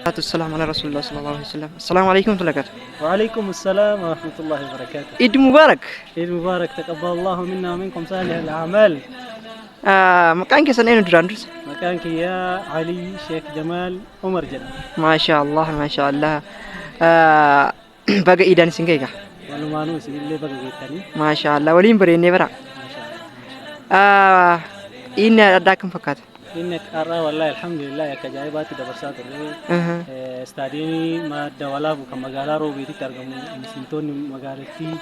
Salaatu wassalamu ala Rasulillah sallallahu alaihi wasallam. Assalamu alaikum warahmatullahi wabarakatuh. وعليكم السلام ورحمة الله وبركاته. Eid Mubarak. عيد مبارك، تقبل الله منا ومنكم صالح الأعمال. Maqaan keessan eenyu duraan dursa? Maqaan kiyya Ali Sheekh Jamaal Umar jedhama. Maasha Allah, maasha Allah. Baga iidaan isin ga'e. Walumaanuu isinillee baga geettanii. Maasha Allah, waliin bareennee bara. Maasha Allah, maasha Allah. Inni addaa akkam fakkaata? Inni har'aa wallahi alhamdulillah akka ajaa'ibaatti dabarsaa turre. Istaadiyeemii Madda Walaabu kan magaalaa Roobeetitti argamu muslimtoonni magaalattii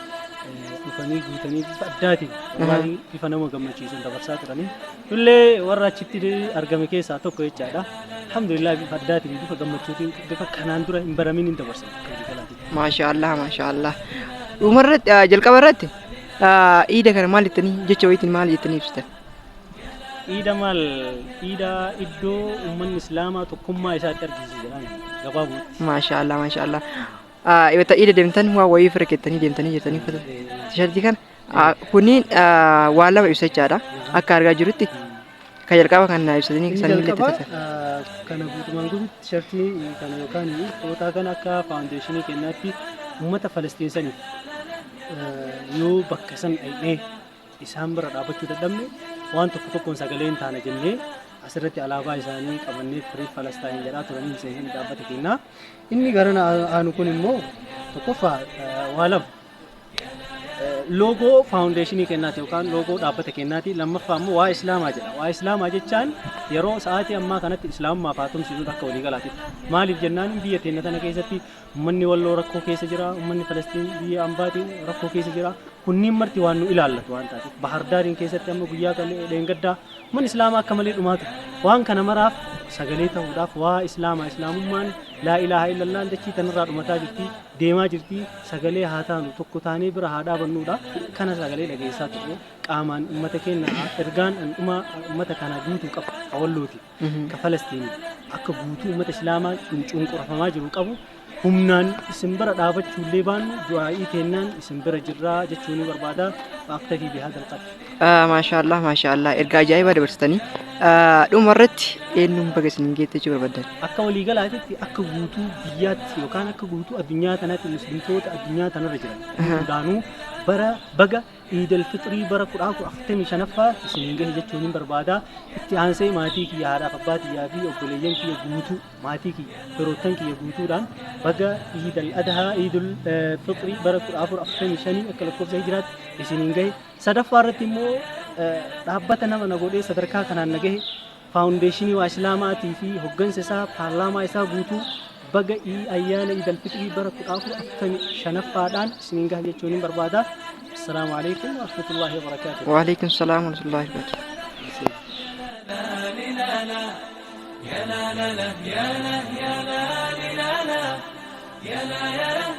dhufanii guutanii bifa addaatiin wallahi bifa nama gammachiisuun dabarsaa turanii. Nullee warra achitti argame keessaa tokko jechaadha. Alhamdulillah bifa addaatiin, bifa gammachuutiin, bifa kanaan dura hin baramin hin dabarsan akka waliigalaatti. Maasha Allah, maasha Allah. Dhumarratti, jalqaba irratti iida kana maal jettanii, jecha wayiitiin maal jettanii ibsitan? Iida maal? Iida iddoo uummanni Islaamaa tokkummaa isaatti argisiisu jedhaan gabaabumatti. Maasha Allah, maasha Allah. Yoo iida deemtan waa wayii ofirra keettanii deemtanii jirtanii uffata tishartii kana. Kunniin waan lama ibsa jechaadha. Akka argaa jirutti kan jalqaba kan ibsatanii Inni sanii illee jalqabaa itti kana guutumaan guututti tishartii kana yookaan fooxaa kana akka faawundeeshinii kennaatti uummata Falastiin saniif yoo bakka san dhaqnee isaan bira dhaabbachuu dadhabne waan tokko tokkoon sagalee hin taana jennee asirratti alaabaa isaanii qabannee "Free Palestine" jedhaa turanii miseensonni dhaabbata keenyaa. Inni gara aanu kun immoo tokkoffaa waa lama. Loogoo faawundeeshinii kennaati yookaan loogoo dhaabbata kennaati. Lammaffaa immoo waa Islaamaa jedha. Waa Islaamaa jechaan yeroo sa'aatii ammaa kanatti Islaamummaaf haa tumsinu akka waliigalaatitti. Maaliif jennaan, biyya teenya tana keessatti uummanni Walloo rakkoo keessa jira, uummanni Falastiin biyya ambaatiin rakkoo keessa jira. Kunniin marti waan nu ilaallatu waan taateef. Bahardaariin keessatti amma guyyaa dheengaddaa uummanni Islaamaa akka malee dhumaa ture. Waan kana maraaf sagalee ta'uudhaaf waa Islaamaa, Islaamummaan laa ilaaha illallaan dachii tanarraa dhumataa jirti, deemaa jirti, sagalee haa taanu, tokko taanee bira haa dhaabannuudha. Kana sagalee dhageessaa turre qaamaan uummata keenya. Ergaan an dhuma uummata kana guutuu qabu ka Wallooti, ka Falastiinii, akka guutuu uummata Islaamaa cunqurfamaa jiru qabu, humnaan isin bira dhaabachuullee baannu du'aa'ii teennaan isin bira jirraa jechuu ni barbaada. أكتفي بهذا القدر. Maasha Allah, maasha Allah, ergaa ajaa'ibaa dabarsitanii. Dhuma irratti eenyuun baga isin geette jechuu barbaaddan? Akka waliigalaatitti, akka guutuu biyyaatti yookaan akka guutuu addunyaa tanaatti muslimtoota addunyaa tanarra jiran hundaanuu bara baga Iidal Fixrii bara 1445ffaa isiniin gahe jechuun hin barbaada. Itti aansee maatii kiyya, haadhaaf abbaa kiyyaa fi obboleeyyan kiyya guutuu, maatii kiyya, firoottan kiyya guutuudhaan baga Iidal Adhaa, Iidul Fixrii bara 1445 akka lakkoofsa hijiraatti isiniin gahe. Sadaffaa irratti immoo dhaabbata nama na godhee sadarkaa kanaan na gahe, faawundeeshinii waa Islaamaatii fi hoggansa isaa, paarlaamaa isaa guutuu baga ayyaana Iidal Fixrii bara 1445ffaadhaan isiniin gahe jechuun hin barbaada. Assalaamu alaikum warahmatullaahi wabarakaatuh. Waalaikum salaam warahmatullahi wabarakatuh. يا لا لا لا يا لا يا لا لا لا يا لا يا لا.